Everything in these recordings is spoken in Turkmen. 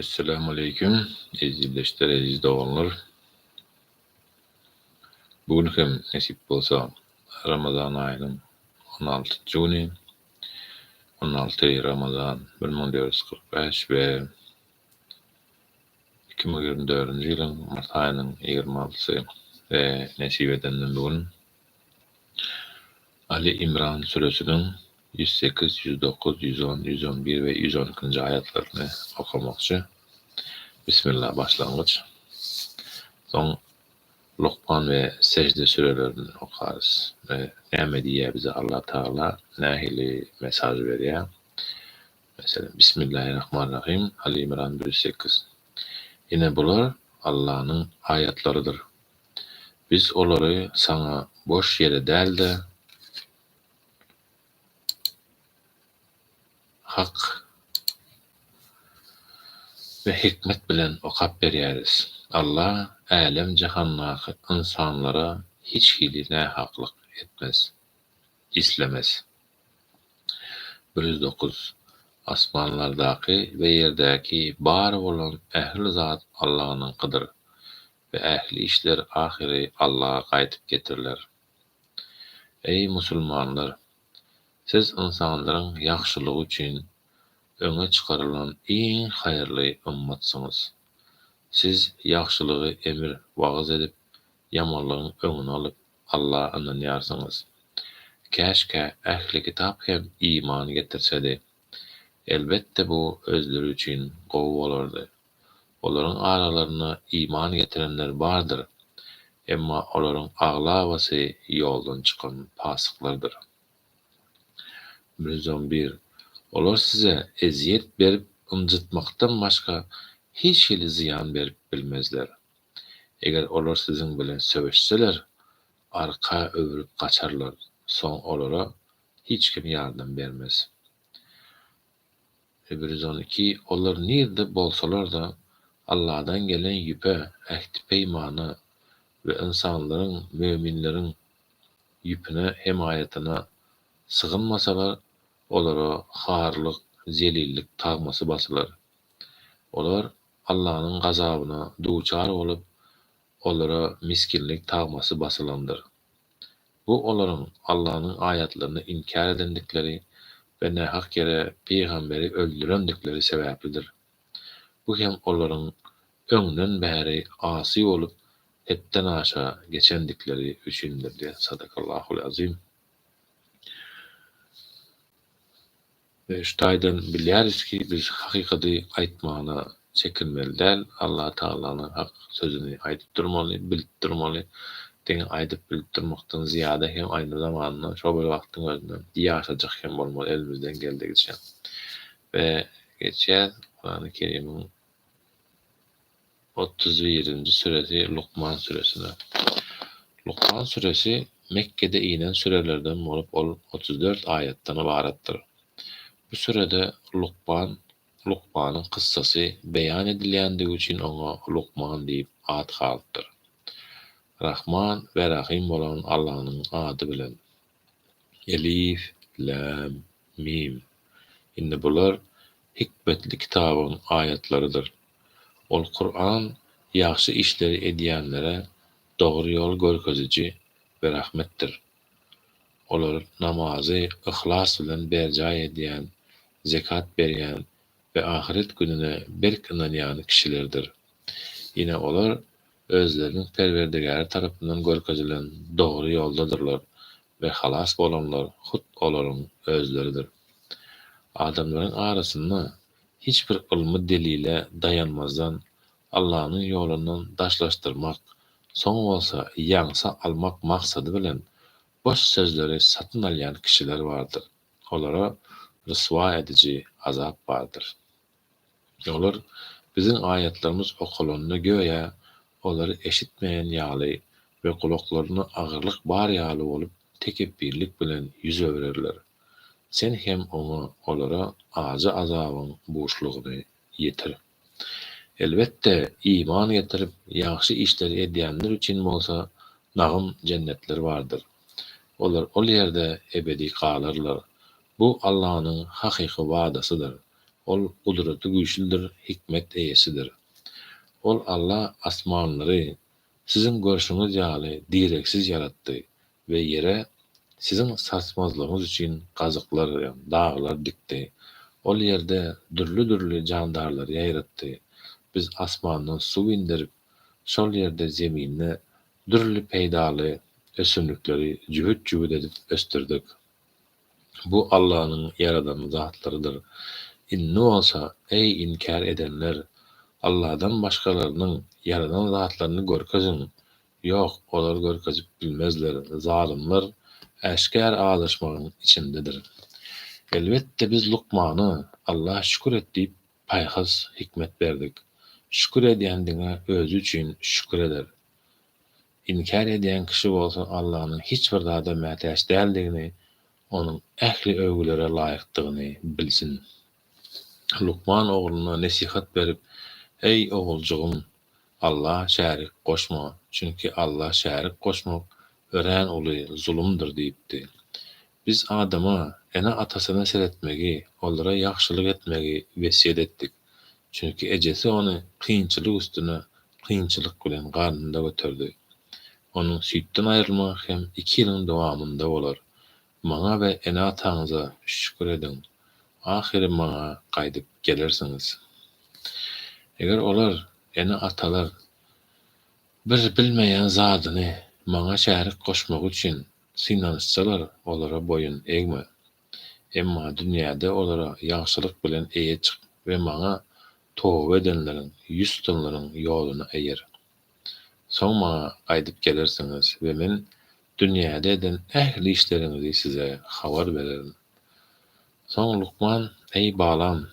Esselamu aleýkum, eziz ildeşler, eziz doganlar. Bu gün hem nesip bolsa Ramazan aýynyň 16-njy güni, 16 Ramazan 1445 we 2024-nji ýylyň mart aýynyň 26-sy we nesip edenden bu gün Ali Imran süresiniň 108, 109, 110, 111 we 112-nji aýatlaryny okamakçy. Bismillah başlangyç. Soň Lukman we Sejde sürelerini okarys. We näme diýýär bize Allah Tagala, nähili mesaj berýär. Meselem, Bismillahirrahmanirrahim, Ali Imran 108. Ine bular Allanyň aýatlarydyr. Biz olary saňa boş ýere däl-de, hak we hikmet bilen okap berýäris. Alla älem-jahandaky ynsanlara hiç hili nähaklyk etmez, islemez. 109. Asmanlardaky we ýerdäki bar bolan ähli zat Allanyňkydyr we ähli işler ahyry Allaha gaýdyp getiriler. Eý, musulmanlar! Siz ynsanlaryň ýagşylygy üçin öňe çykarylan iň haýyrly ymmatsyňyz. Siz ýagşylygy emir, wagyz edip, ýamanlygyň öňüni alyp, Allaha ynanýarsyňyz. Käşgä ähli kitap hem iman getirsedi. Elbetde bu özleri üçin gowy bolardy. Olaryň aralarynda iman getirenler bardyr, emma olaryň aglabasy ýoldan çykan pasyklardyr. 111. Olar size ezýet berip ynjytmakdan başga hiç hili zyýan berip bilmezler. Eger olar siziň bilen söweşseler, arka öwrüp gaçarlar, soň olara hiç kim ýardam bermez. 112, Olar nirde bolsalar-da, Alladan gelen ýüpe, ähti-peýmana we ynsanlaryň, möminleriň, ýüpüne, hemaýatyna, sygynmasalar, olara harlyk, zelillik tagmasy basylar. Olar Allanyň gazabyna duçar bolup, olara misginlik tagmasy basylandyr. Bu olaryň Allanyň aýatlaryny inkär edendikleri we nähak ýere pygamberi öldürendikleri sebäplidir. Bu hem olaryň öňden bäri asy bolup, hetden aşa geçendikleri üçindir diýen. Sadakallahul azim. We şu taýdan bilýäris ki, biz hakykady aýtmana çekinmeli däl, Allah Tagalanyň hak sözüni aýdyp durmaly, bilip durmaly. Diňe aýdyp bilip durmakdan zyýada hem aýny zamanda şo bir wagtyň özünde ýaşajak hem bolmaly elimizden geldigiçe. We geçýäs Kurany Kerimiň 31-nji süresi Lukman süresine. Lukman süresi Mekgede inen sürelerden bolup ol 34 aýatdan ybaratdyr. Bu sürede Lukman, Lukmanyň kyssasy beýan edilýändigi üçin oňa Lukman diýip at galypdyr. Rahman we Rahym bolan Allanyň ady bilen. Elif, Läm, Mim. Indi bular hikmetli kitabyň aýatlarydyr. Ol Kuran ýagşy işleri edýänlere dogry ýol görkeziji we rahmetdir. Olar namazy yhlas bilen berjaý edýän, zekat berýän we ahyret gününe berk ynanýan kişilerdir. Ine olar özleriniň Perwerdigäri tarapyndan görkezilen dogry ýoldadyrlar we halas bolanlar hut olaryň özleridir. Adamlaryň arasynda hiç bir ylmy delile daýanmazdan Allanyň ýolundan daşlaşdyrmak, soň bolsa ýaňsa almak maksady bilen boş sözleri satyn alýan kişiler bardyr. Olara ryswa ediji azap bardyr. Olar Biziň aýatlarymyz okalanda göýä olary eşitmeýän ýaly we gulaklarynda agyrlyk bar ýaly bolup tekepbirlik bilen ýüz öwrerler. Sen hem oňa, olara, ajy azabyň buşlugyny ýetir. Elbetde, iman getirip, ýagşy işleri edýänler üçin bolsa nagym jennetler bardyr. Olar ol ýerde ebedi galarlar. Bu Allanyň hakyky wadasydyr. Ol Gudraty güýçlüdir, hikmet eýesidir. Ol Alla asmanlary siziň görşüňiz ýaly diregsiz ýaratdy we ýere siziň sarsmazlygyňyz üçin gazyklar, daglar dikdi. Ol ýerde dürli-dürli jandarlary ýaratdy. Biz asmandan suw inderip, şol ýerde zeminde dürli peýdaly ösümlikleri jübüt-jübüt edip ösdürdik. Bu Allanyň ýaradan zatlarydyr. Indi bolsa, eý, inkär edenler, Alladan başgalarynyň ýaradan zatlaryny görkeziň! Ýok, olar görkezip bilmezler, zalymlar äşgär azaşmagyň içindedir. Elbetde, biz Lukmana, Alla şükür et diýip paýhas, hikmet berdik. Şükür edýän diňe özi üçin şükür eder. Inkär edýän kişi bolsa Allanyň hiç bir zada mätäç däldigini, Onuň ähli öwgülere laýykdygyny bilsin. Lukman ogluna nesihat berip, Eý, oguljygym, Alla şärik goşma, çünki Alla şärik goşmak örän uly zulumdyr diýipdi. Biz adama ene-atasyna seretmegi, olara ýagşylyk etmegi wesýet etdik. Çünki ejesi ony kynçylyk üstüne kynçylyk bilen garnynda göterdi. Onuň süýtden aýrylmagy hem iki ýylyň dowamynda bolar. Maňa we ene-ataňyza şükür ediň. Ahyry maňa gaýdyp gelersiňiz. Eger olar, ene-atalar, bir bilmeýän zadyny maňa şärik goşmagy üçin synanyşsalar, olara boýun egme. Emma dünýäde olara ýagşylyk bilen eýe çyk we maňa toba edenleriň, ýüz tutanlaryň ýoluna eýer. Soň maňa gaýdyp gelersiňiz we men dünýäde eden ähli işleriňizi size habar bererin. Soň Lukman, Eý, balam!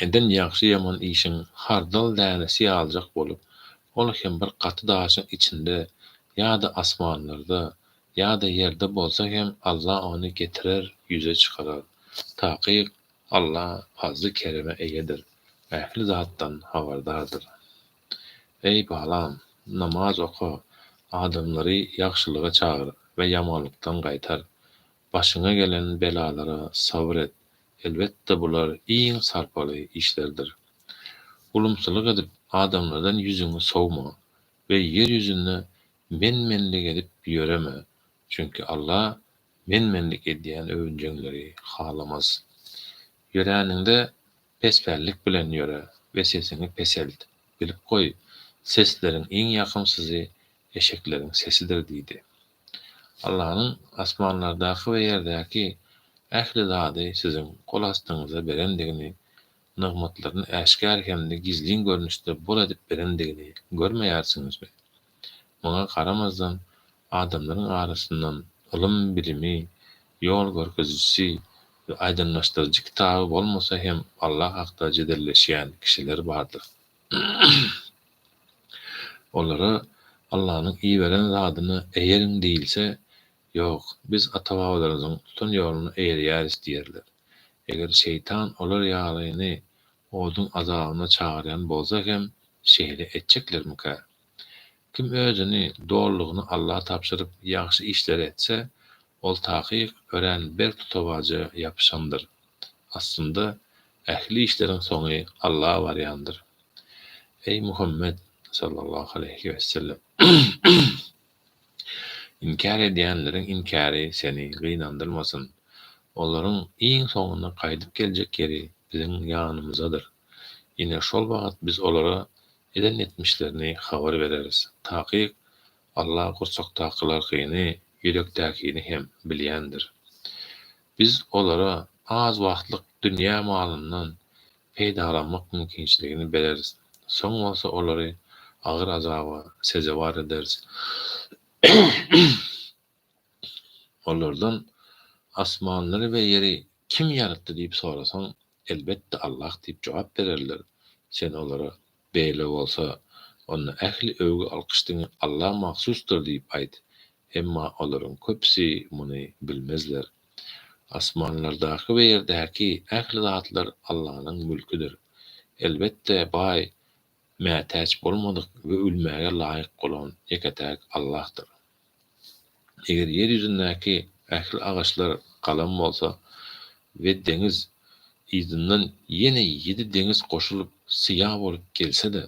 Eden ýagşy-ýaman işiň hardal dänesi ýalyjak bolup, ol hem bir gaty daşyň içinde ýa-da asmanlarda, ýa-da ýerde bolsa hem Alla ony getirer, ýüze çykarar. Takyk, Alla pazly-kereme eýedir, ähli zatdan habardardyr. Eý, balam! Namaz oka, adamlary ýagşylyga çagyr we ýamanlykdan gaýtar. Başyňa gelen belalara sabyr et, elbetde bular iň sarpaly işlerdir. Ulumsylyk edip, adamlardan ýüzüňi sowma we ýer ýüzünde men-menlik edip ýöreme, çünki Alla men-menlik edýän öwünjeňleri halamaz. Ýöräniňde pespällik bilen ýöre we sesiňi peselt, bilip goý, sesleriň iň ýakymsyzy eşekleriň sesidir diýdi. Allanyň asmanlardaky we ýerdäki ähli zady siziň gol astyňyza berendigini, nygmatlaryny äşgär hem-de gizlin görnüşde bol edip berendigini görmeýärsiňizmi? Muňa garamazdan, adamlaryň arasyndan ylym-bilimi, ýol görkezijisi we aýdyňlaşdyryjy kitaby bolmasa hem Allah hakda jedelleşýän kişiler bardyr. Olara Allanyň iberen zadyna eýeriň diýilse, Ýok, biz ata-babalarymyzyň tutan ýoluna eýerýäris diýerler. Eger şeýtan olar ýalyny oduň azabyna çagyrýan bolsa hem şeýle etjeklermikä? Kim özüni dolulygyna Alla tabşyryp ýagşy işleri etse, ol takyk örän berk tutawaja ýapyşandyr. Aslynda, ähli işleriň soňy Alla barýandyr. Eý, Muhammet, sallallahu aleýhi wesellem! Inkär edýänleriň inkäri seni gynandyrmasyn. Olaryň iň soňunda gaýdyp geljek ýeri biziň ýanymyzdadyr. Ine, şol wagt biz olara eden etmişlerini habar bereris. Takyk, Alla gursakdakylaryny, ýürekdäkini hem bilýändir. Biz olara az wagtlyk dünýä malyndan peýdalanmak mümkinçiligini bereris. Soň bolsa olary agyr azaba sezewar ederis. Olardan, Asmanlary we ýeri kim ýaratdy diýip sorasaň, Elbetde Allah diýip jogap bererler. Sen olara, Beýle bolsa, onda ähli öwgi-alkyş diňe Alla mahsusdyr diýip aýt. Emma olaryň köpüsi muny bilmezler. Asmanlardaky we ýerdäki ähli zatlar Allanyň mülküdir. Elbetde, baý, mätäç bolmadyk we ölmäge laýyk bolan ýeke-täk Allahdyr. Eger ýer ýüzündäki ähli agaçlar galam bolsa we deňiz. Yzyndan ýene ýedi deňiz goşulyp syýa bolup gelse-de,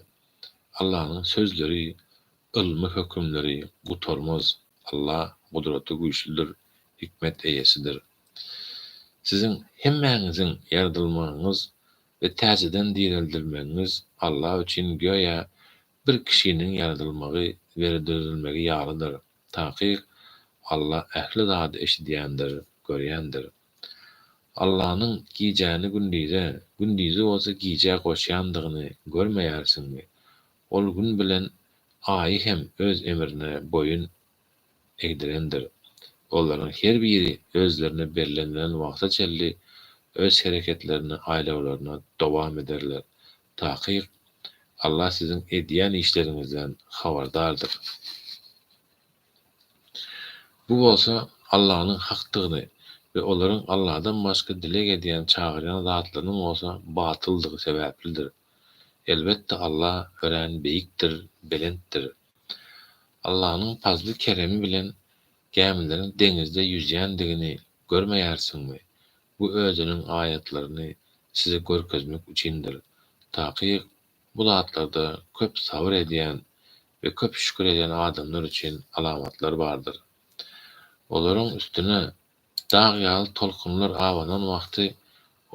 Allanyň sözleri, ylmy hökümleri gutarmaz. Alla gudraty güýçlüdir, hikmet eýesidir. Siziň hemmäňiziň ýaradylmagyňyz we täzeden direldilmegiňiz Alla üçin göýä bir kişiniň ýaradylmagy we dirilmegi ýalydyr. Takyk, Alla ähli zady eşidýändir, görýändir. Allanyň gijäni gündize, gündizi bolsa gijä goşýandygyny görmeýärsiňmi? Ol Gün bilen Aýy hem öz emrine boýun egdirendir. Olaryň her biri özlerine bellenilen wagta çenli öz hereketlerine, aýlawlaryna dowam ederler. Takyk, Alla siziň edýän işleriňizden habardardyr. Bu bolsa Allanyň hakdygyny we olaryň Alladan başga dileg edýän, çagyrýan zatlarynyň bolsa batyldygy sebäplidir. Elbetde Alla örän beýikdir, belentdir. Allanyň pazly-keremi bilen gämileriň deňizde ýüzýändigini görmeýärsiňmi? Bu Özüniň aýatlaryny size görkezmek üçindir. Takyk, bu zatlarda köp sabyr edýän we köp şükür edýän adamlar üçin alamatlar bardyr. Olaryň üstüne dag ýaly tolkunlar abanan wagty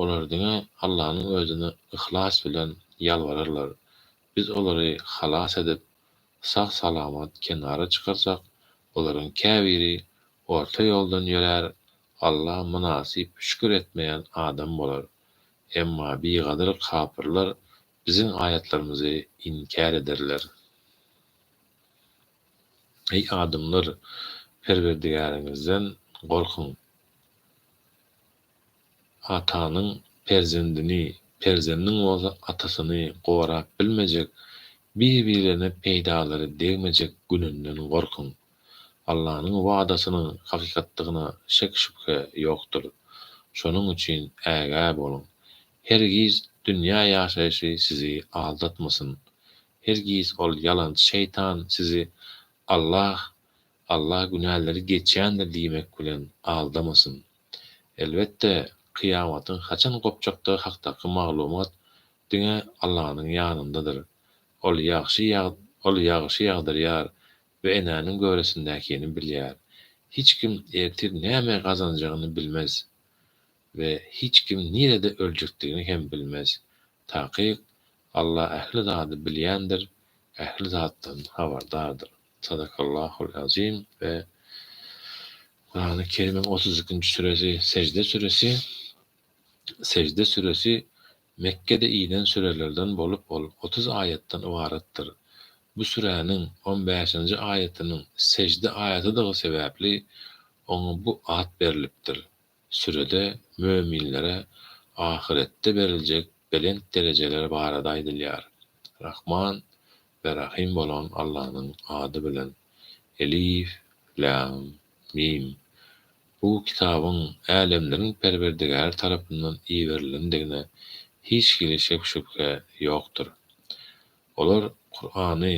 olar diňe Allanyň Özüne yhlas bilen ýalbararlar. Biz olary halas edip, sag-salamat kenara çykarsak, olaryň käbiri orta ýoldan ýörär, Alla mynasyp şükür etmeýän adam bolar. Emma bigadyr kapyrlar Biziň aýatlarymyzy inkär ederler. Eý, adamlar! Perwerdigäriňizden gorkuň! Atanyň perzendini, perzendiň bolsa atasyny gorap bilmejek, bir-birlerine peýdalary degmejek gününden gorkuň! Allanyň wadasynyň hakykatdygyna şek-şübhe ýokdur. Şonuň üçin ägä boluň! Hergiz dünýä ýaşaýşy sizi aldatmasyn. Hergiz ol ýalançy şeýtan sizi Allah Allah günäleri geçýändir diýmek bilen aldamasyn. Elbetde, kyýamatyň haçan gopjakdygy hakdaky maglumat diňe Allanyň ýanyndadyr. Ol ýagşy Ol ýagyşy ýagdyrýar we enäniň göwresindäkini bilýär. Hiç kim ertir näme gazanjagyny bilmez. We hiç kim nirede öljekdigini hem bilmez. Takyk, Alla ähli zady bilýändir, ähli zatdan habardardyr. Sadakallahul azim we Kurany Kerimiň 32-nji süresi Sejde süresi Sejde süresi Mekgede inen sürelerden bolup ol 30 aýatdan ybaratdyr. Bu süräniň on bäşinji aýatynyň sejde aýatydygy sebäpli oňa bu at berlipdir. Sürede möminlere ahyretde beriljek belent derejeler barada aýdylýar. Rahman we Rahym bolan Allanyň ady bilen. Elif, Lam, Mim. Bu kitabyň älemleriň Perwerdigäri tarapyndan iberilendigine hiç hili şek-şübhe ýokdur. Olar Kurany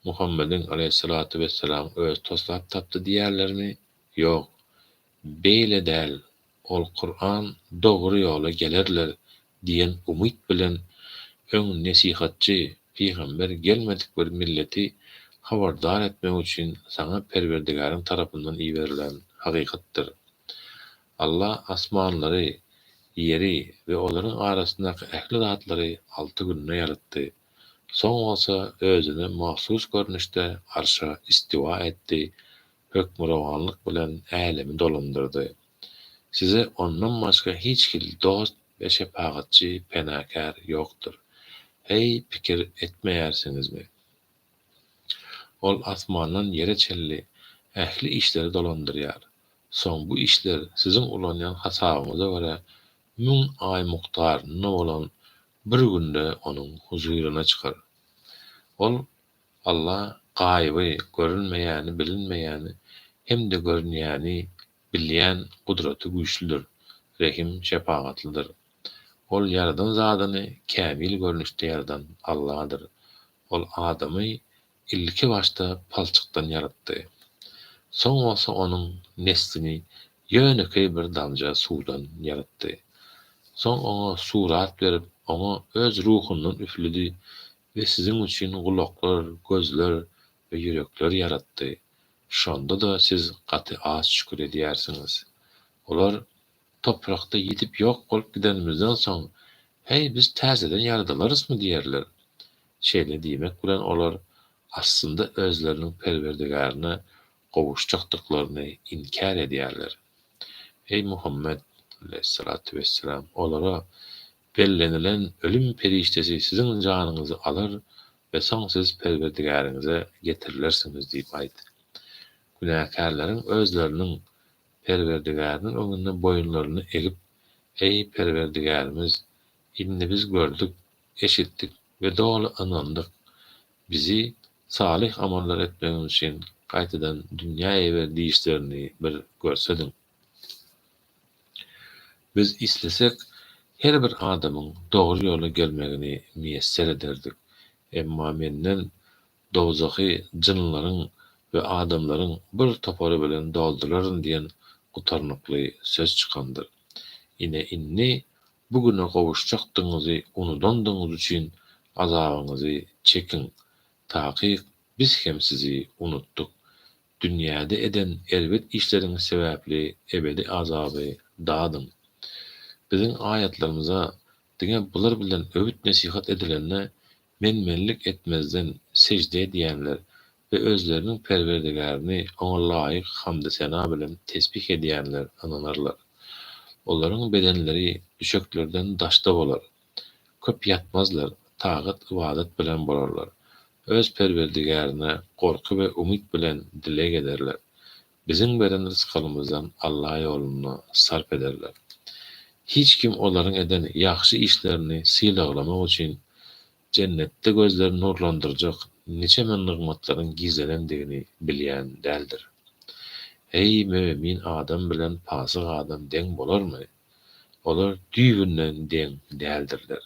Muhammediň aleýhissalatu wessalam özi toslap tapdy diýýärlermi? Ýok. Beýle däl, ol Kuran dogry ýola gelerler diýen umyt bilen öň nesihatçy, pygamber gelmedik bir milleti habardar etmek üçin saňa Perwerdigäriň tarapyndan iberilen hakykatdyr. Alla asmanlary, ýeri we olaryň arasyndaky ähli zatlary alty günde ýaratdy. Soň bolsa özüne mahsus görnüşde arşa istiwa etdi hökmürowanlyk bilen älemi dolandyrdy. Size Ondan başga hiç hili dost we şepagatçy, penakär ýokdur. Heý, pikir etmeýärsiňizmi? Ol asmandan ýere çenli ähli işleri dolandyrýar. Soň bu işler siziň ulanýan hasabyňyza görä müň aý mukdarynda bolan bir günde Onuň huzuryna çykar. Ol Alla gaýyby, görünmeýäni, bilinmeýäni hem-de görünýäni bilýän gudraty güýçlüdir, rehim-şepagatlydyr. Ol ýaradan zadyny kämil görnüşde ýaradan Alladyr. Ol adamy ilki başda palçykdan ýaratdy. Soň bolsa onuň neslini ýönekeý bir damja suwdan ýaratdy. Soň oňa surat berip, oňa Öz ruhundan üfledi we siziň üçin gulaklar, gözler we ýürekler ýaratdy. Şonda-da siz gaty az şükür edýärsiňiz. Olar, Toprakda ýitip ýok bolup gidenimizden soň, heý, biz täzeden ýaradylarysmy diýerler. Şeýle diýmek bilen olar, aslynda özleriniň Perwerdigärine gowuşjakdyklaryny inkär edýärler. Eý, Muhammet, aleýhissalatu wesselam, olara, Bellenilen ölüm perişdesi siziň janyňyzy alar we soň siz Perwerdigäriňize getirilersiňiz diýip aýt. Günäkärleriň özleriniň Perwerdigäriniň öňünde boýunlaryny egip, Eý, Perwerdigärimiz, indi biz gördük, eşitdik we doly ynandyk. Bizi salyh amallar etmegimiz üçin gaýtadan dünýä iber diýişlerini bir görsediň. Biz islesek, her bir adamyň dogry ýola gelmegini miýesser ederdik. Emma menden dowzahy jynlaryň we adamlaryň bir topary bilen dolduraryn diýen gutarnykly söz çykandyr. Ine indi bu güne gowuşjakdygyňyzy unudandygyňyz üçin azabyňyzy çekiň. Takyk Biz hem sizi unutdyk. Dünýäde eden erbet işleriňiz sebäpli ebedi azaby dadyň. Biziň aýatlarymyza diňe bular bilen öwüt-nesihat edilende men-menlik etmezden sežde edýänler we özleriniň Perwerdigärini Oňa laýyk hamdy-sena bilen tesbih edýänler ynanarlar. Olaryň bedenleri düşeklerden daşda bolar. Köp ýatmazlar, tagat-ybadat bilen bolarlar. Öz Perwerdigärine gorky we umyt bilen dileg ederler. Biziň beren rysgalymyzdan Alla ýolunda sarp ederler. Hiç kim olaryň eden ýagşy işlerini sylaglamak üçin Jennetde gözleri nurlandyrjak niçeme nygmatlaryň gizlenendigini bilýän däldir. Eý, mömin adam bilen pasyk adam deň bolarmy? Olar düýbünden deň däldirler.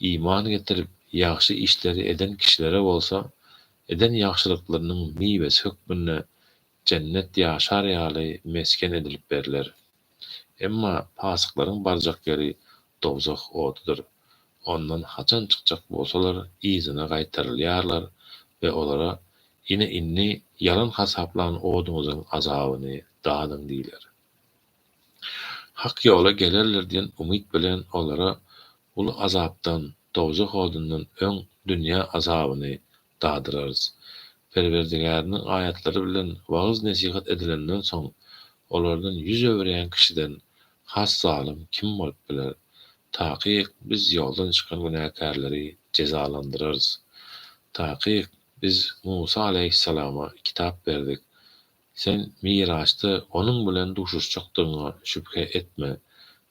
Iman getirip, ýagşy işleri eden kişilere bolsa, eden ýagşylyklarynyň miwesi hökmünde Jennet ýaşar ýaly mesgen edilip berler. Emma pasyklaryň barjak ýeri dowzah odudyr. Ondan haçan çykjak bolsalar yzyna gaýtarylýarlar we olara, Ine indi ýalan hasaplan oduňyzyň azabyny dadyň diýler. Hak ýola gelerler diýen umyt bilen olara uly azapdan, dowzah odundan öň dünýä azabyny dadyrarys. Perwerdigäriniň aýatlary bilen wagyz-nesihat edilenden soň, olardan ýüz öwürýän kişiden has zalym kim bolup biler? Takyk, Biz ýoldan çykan günäkärleri jezalandyrarys. Takyk, Biz Musa alaýhyssalama kitap berdik. Sen Miraçda onuň bilen duşuşjakdygyňa şübhe etme.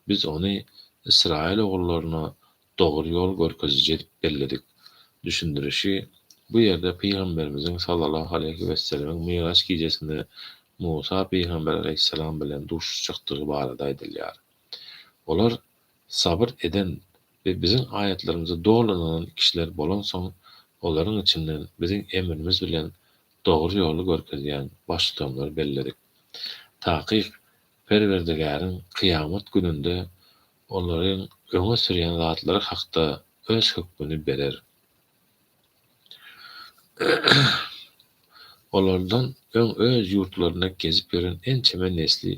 Biz ony Ysraýyl ogullaryna dogry ýol görkeziji edip belledik. Düşündirişi, Bu ýerde Pygamberimiziň sallallahu aleýhi wesselemiň Miraç gijesinde Musa pygamber aleýhissalam bilen duşuşjakdygy barada aýdylýar. Olar sabyr eden we biziň aýatlarymyza doly ynanan kişiler bolansoň, olaryň içinden biziň emrimiz bilen dogry ýoly görkezýän baştutanlary belledik. Takyk, Perwerdigäriň kyýamat gününde olaryň öňe sürýän zatlary hakda öz hökmüni berer. Olardan öň öz ýurtlarynda gezip ýören ençeme nesli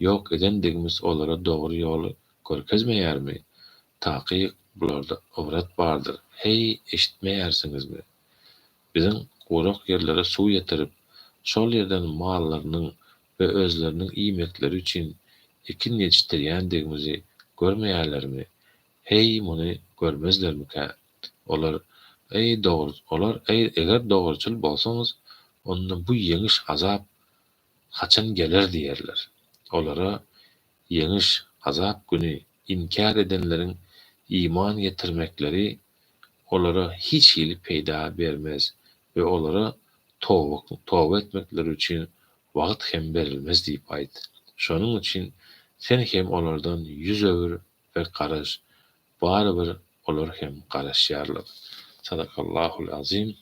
ýok edendigimiz olara dogry ýoly görkezmeýärmi? Takyk, bularda ybrat bardyr. Heý, eşitmeýärsiňizmi? Biziň gurak ýerlere suw ýetirip, şol ýerden mallarynyň we özleriniň iýmekleri üçin ekin ýetişdirýändigimizi görmeýärlermi? Heý, muny görmezlermikä? Olar, Eý, dogry, olar, Eý, eger dogruçyl bolsaňyz, onda bu ýeňiş, azap haçan geler diýerler. Olara, Ýeňiş, azap güni inkär edenleriň iman getirmekleri olara hiç hili peýda bermez we olara toba etmekleri üçin wagt hem berilmez diýip aýt. Şonuň üçin sen hem olardan ýüz öwür we garaş, barybir olar hem garaşýarlar. Sadakallahul azim.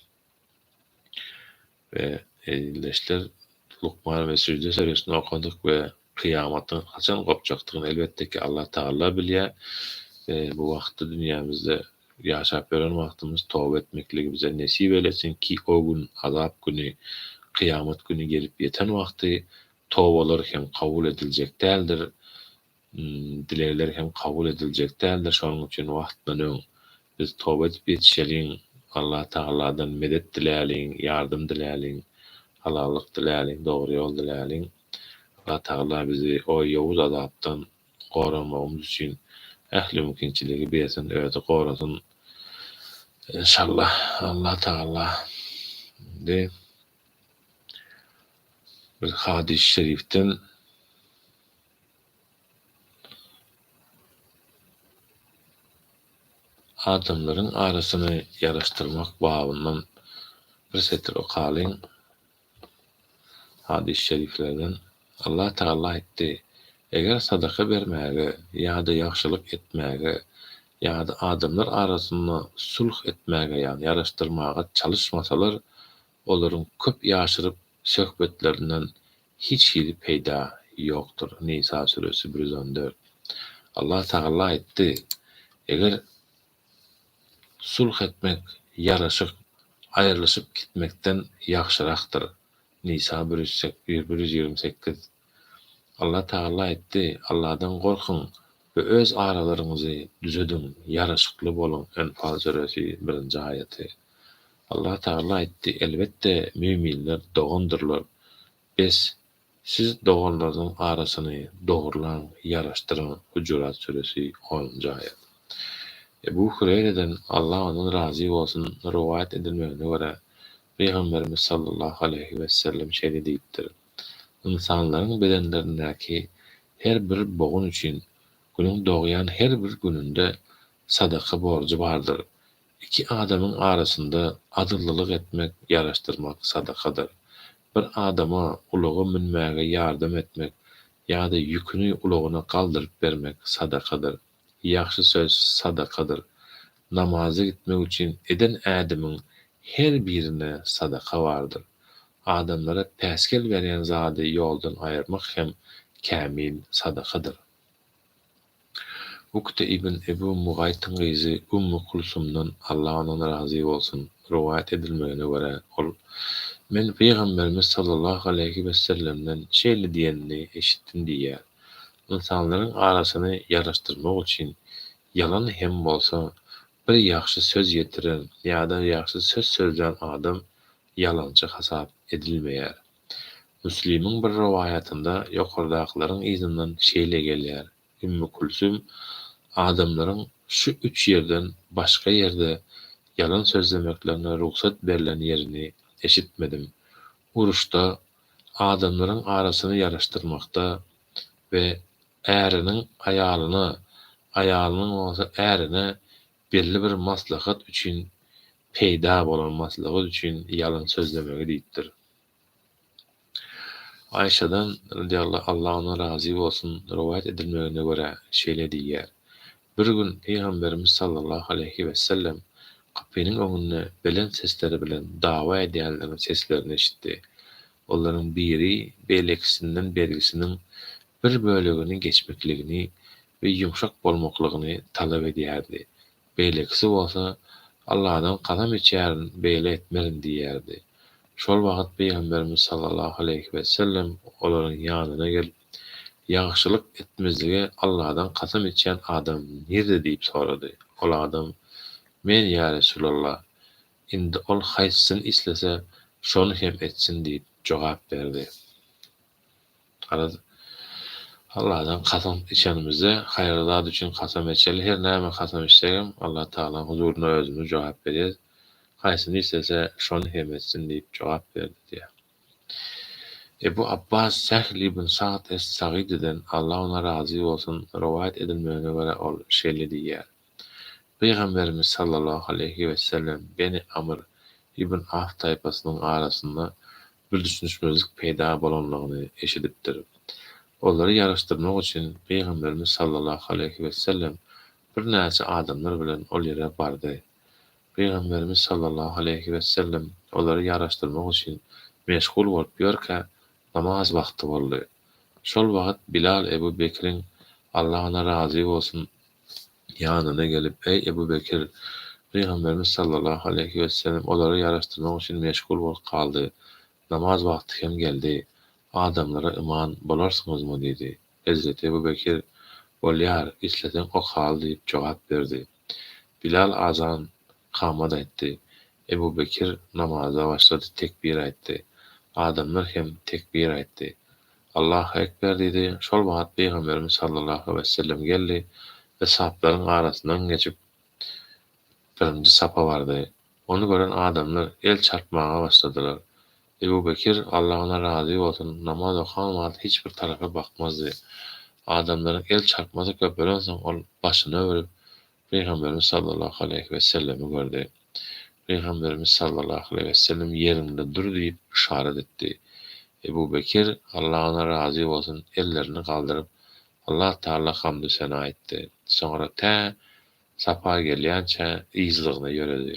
We ildeşler Lukman we Süjde süresini okadyk we. Kyýamatyň haçan gopjakdygyny elbetde ki Allah Tagala bilýär. Bu wagtda dünýämizde ýaşap ýören wagtymyz toba etmekligi bize nesip eylesin ki o gün azap güni kyýamat güni gelip ýeten wagty tobalar hem kabul ediljek däldir dilegler hem kabul ediljek däldir şonuň üçin wagtdan öň biz toba edip ýetişeliň Allah Tagaladan medet diläliň ýardam diläliň halallyk diläliň dogry ýol diläliň Allah Tagala bizi o ýowuz azapdan goramagymyz üçin ähli mümkinçiligi bersin özi gorasyn enşallah Allah Tagala indi bir hadys şerifden adamlaryň arasyny ýaraşdyrmak babyndan bir setir okalyň. Hadys şeriflerden, Allah Tagala aýtdy, Eger sadaka bermäge ýa-da ýagşylyk etmäge ýa-da adamlar arasynda sulh etmäge ýagny ýaraşdyrmaga çalyşmasalar, olaryň köp ýaşyryp söhbetlerinden hiç hili peýda ýokdur. Nisa süresi 114. Allah Tagala aýtdy, Eger Sulh etmek, ýaraşyk, aýrylyşyp gitmekden ýagşyrakdyr. Nisa 128. Allah Tagala aýtdy, Allahdan gorkuň we öz aralaryňyzy düzediň, ýaraşykly boluň Enfal süresi birinji aýaty. Allah Tagala aýtdy, Elbetde, müminler dogandyrlar. Bes, Siz doganlaryňyzyň arasyny dogurlaň, ýaraşdyryň Hujurat süresi, onunjy aýat. Ebu Hureýreden, Allah ondan razy bolsun, rowaýat edilmegine görä, Pygamberimiz sallallahu aleýhi wesellem şeýle diýipdir, Ynsanlaryň bedenlerindäki her bir bogun üçin Günüň dogýan her bir gününde sadaka borjy bardyr. Iki adamyň arasynda adyllylyk etmek, ýaraşdyrmak sadakadyr. Bir adama ulaga münmäge ýardam etmek ýa-da ýüküni ulagyna galdyryp bermek sadakadyr. Ýagşy söz sadakadyr. Namaza gitmek üçin eden ädimiň her birine sadaka bardyr. Adamlara päsgel berýän zady ýoldan aýyrmak hem kämil sadakadyr. Ukte ibn Ebu Mugaýtyň gyzy Ümmi Kulsumdan, Allah ondan razy bolsun, rowaýat edilmegine görä, ol, Men Pygamberimiz sallallahu aleýhi wesellemden şeýle diýenini eşitdim diýýär, Ynsanlaryň arasyny ýaraşdyrmak üçin ýalan hem bolsa bir ýagşy söz ýetiren ýa-da ýagşy söz sözlän adam ýalançy hasap edilmeýär. Müslimiň bir rowaýatynda ýokardakylaryň yzyndan şeýle gelýär, Ümmi Külsüm adamlaryň şu üç ýerden başga ýerde ýalan sözlemeklerine rugsat berlen ýerini eşitmedim, uruşda, adamlaryň arasyny ýaraşdyrmakda we äriniň aýalyna, aýalynyň bolsa ärine belli bir maslahat üçin peýda bolan maslahat üçin ýalan sözlemegi diýipdir. Aýşadan, radiyallahu Allah ondan razy bolsun, rowaýat edilmegine görä, şeýle diýýär, Bir gün Pygamberimiz sallallahu aleýhi wesellem gapynyň öňünde belent sesleri bilen dawa edýänleriň seslerini eşitdi. Olaryň biri beýlekisinden bergisiniň bir bölegini geçmekligini we ýumşak bolmaklygyny talap edýärdi. Beýlekisi bolsa, Allahdan kasam içýärin, beýle etmerin diýýärdi. Şol wagt Pygamberimiz sallallahu aleýhi wesellem olaryň ýanyna gelip, Ýagşylyk etmezlige Allahdan kasam içýän adam nirde diýip sorady. Ol adam, Men ýa Resulallah, indi ol haýsysyny islese, şony hem etsin diýip jogap berdi. Garaz, Allahdan kasam içenimizde haýyrly zat üçin kasam içeli. Her näme kasam içsegem, Allah Tagalaň huzurynda özümiz jogap berýäs. Haýsyny islese, şony hem etsin diýip jogap berdi diýýär. Ebu Abbas Sehl ibn Sa'd es-Sagydyden, Allah ondan razy bolsun, rowaýat edilmegine görä ol şeýle diýýär, Pygamberimiz sallallahu aleýhi wesellem Beni Amr ibn Awf taýpasynyň arasynda bir düşünişmezlik peýda bolanlygyny eşidipdir. Olary ýaraşdyrmak üçin Pygamberimiz sallallahu aleýhi wesellem birnäçe adamlar bilen ol ýere bardy. Pygamberimiz sallallahu aleýhi wesellem olary ýaraşdyrmak üçin meşgul bolup ýörkä, namaz wagty boldy. Şol wagt Bilal Ebu Bekriň, Allah ondan razy bolsun, ýanyna gelip, Eý, Ebu Bekir! Pygamberimiz sallallahu aleýhi wesellem olary ýaraşdyrmak üçin meşgul bolup galdy. Namaz wagty hem geldi. Adamlara iman bolarsyňyzmy? diýdi. Hezreti Ebu Bekir, Bolýar, isleseň okaly diýip jogap berdi. Bilal azan kamat aýtdy. Ebu Bekir namaza başlady, tekbir aýtdy. Adamlar hem tekbir aýtdy. Allahu Ekber diýdi. Şol wagt Pygamberimiz sallallahu wesellem geldi we saplaryň arasyndan geçip, birinji sapa bardy. Ony gören adamlar el çarpmaga başladylar. Ebu Bekir, Allah ondan razy bolsun, namaz okan wagty hiç bir tarapa bakmazdy. Adamlaryň el çarpmasy köpelensoň, ol başyny öwrüp, Pygamberimiz sallallahu aleýhi wesellemi gördi. Pygamberimiz sallallahu aleýhi wesellem ýeriňde dur diýip yşarat etdi. Ebu Bekir, Allah ondan razy bolsun, ellerini galdyryp, Allah Tagala hamdu-sena aýtdy. Soňra tä sapa gelýänçä yzlygyna ýöredi.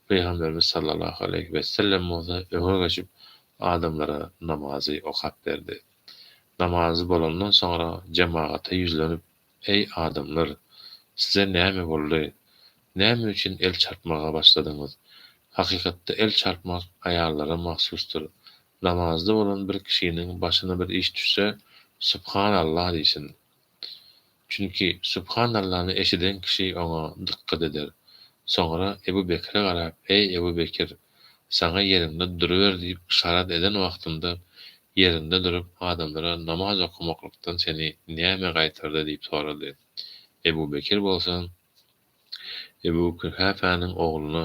Pygamberimiz sallallahu aleýhi wesellem bolsa öňe geçip, adamlara namazy okap berdi. Namazy bolandan soňra jemagata ýüzlenip, Eý, adamlar! Size näme boldy? Näme üçin el çarpmaga başladyňyz? Hakykatda el çarpmak aýallara mahsusdyr. Namazda bolan bir kişiniň başyna bir iş düşse, Subhanallah diýsin. Çünki Subhanallany eşiden kişi oňa dykgat eder. Soňra Ebu Bekre garap, Eý, Ebu Bekir! Saňa ýeriňde duruber diýip yşarat eden wagtymda ýeriňde durup adamlara namaz okamaklykdan seni näme gaýtardy diýip sorady. Ebu Bekir bolsa Ebu Kuhafäniň ogluna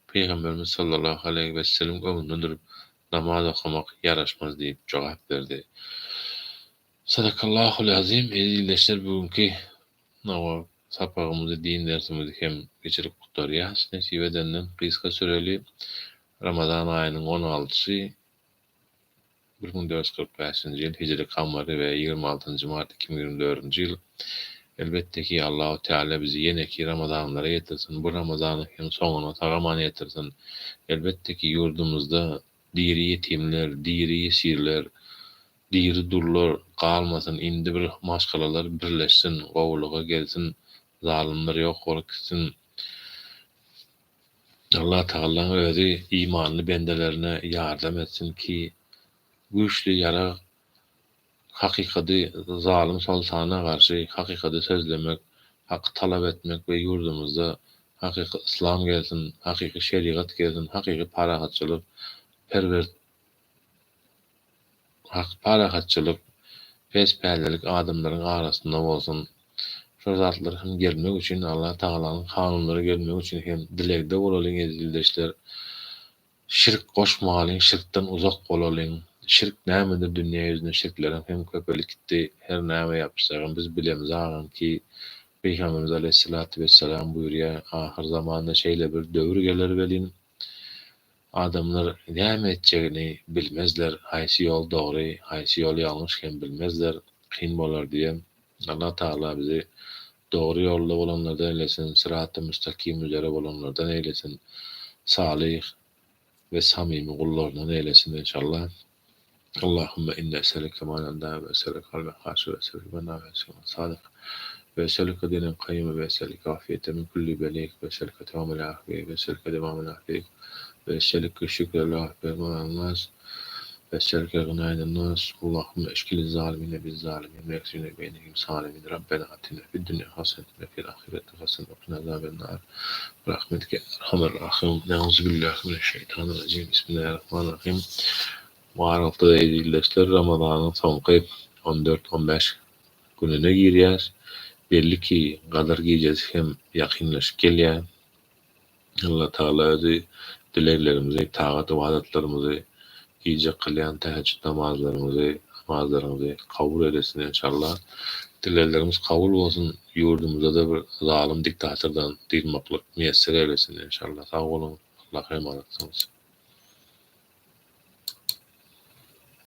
Pygamberimiz sallallahu aleýhi wesellemiň öňünde durup namaz okamak ýaraşmaz diýip jogap berdi. Sadakallahul azim eziz ildeşler bu günki sapagymyzy din dersimizi hem geçirip gutarýas nesip edenden gysga süreli Ramazan aýynyň on altysy 1445-nji ýyl hijri kamary we 26-njy mart 2024-nji ýyl Elbetde ki Allahu Teala bizi ýeneki Ramazanlara ýetirsin bu Ramazanyň hem soňuna sag-aman ýetirsin Elbetde ki ýurdumyzda diri ýetimler diri ýesirler Diri dullar galmasyn indi bir maşgalalar birleşsin gowulyga gelsin zalymlar ýok bolup gitsin Allah Tagallaň özi imanly bendelerine ýardam etsin ki güýçli ýarag hakykady zalym soltana garşy hakykady sözlemek haky talap etmek we ýurdumyzda hakyky yslam gelsin hakyky şerigat gelsin hakyky parahatçylyk perwert Hak parahatçylyk, pespällilik adamlaryň arasynda bolsun. Şol zatlar hem gelmek üçin Allah Tagalanyň kanunlary gelmek üçin hem dilegde bolalyň eziz ildeşler. Şirk goşmalyň, şirkden uzak bolalyň. Şirk nämedir dünýä ýüzünde şirkleriň hem köpelip gitdi. Her näme ýapyşsagam biz bilemzagam ki Pygamberimiz aleýhissalatu wessalam buýurýar, ahyr zamanda şeýle bir döwür geler welin, Adamlar näme etjegini bilmezler, haýsy ýol dogry, haýsy ýol ýalňyş hem bilmezler, kyn bolar diýen. Allah Tagala bizi dogry ýolda bolanlardan eylesin, syraty müstakim üzere bolanlardan eylesin, salyh we samymy gullaryndan eylesin enşallah. Allahümme inne eselüke ma nenda ve eselüke kalben haşi ve eselüke men ve eselüke sadyk ve eselüke dinen kayyime ve eselüke afiyete min kulli beliyek ve eselüke tamamel afiye ve eselüke devamel afiye ve eselüke şükre la ve nas ve eselüke gınayden nas Allahümme eşkili zalimine biz zalimin ve eksine beynehim salimin Rabbena atina fid dünya haseneten ve fil ahireti haseneten ve qina azaben nar Rahmetike erhamer rahim Neuzubillahi mineşşeytanirracim Bismillahirrahmanirrahim Bu aralykda-da eziz ildeşler Ramazanyň soňky on dört, on bäş gününe girýäs. Belli ki, Gadyr gijesi hem ýakynlaşyp gelýär. Allatagala özi dileglerimizi, tagat-ybadatlarymyzy, gije kylýan tähejjüt namazlarymyzy, namazlaryňyzy kabul eylesin enşalla. Dileglerimiz kabul bolsun, ýurdumyzda-da bir zalym diktatordan dynmaklyk miýesser eylesin enşalla. Sag boluň, Allaha emanatsyňyz.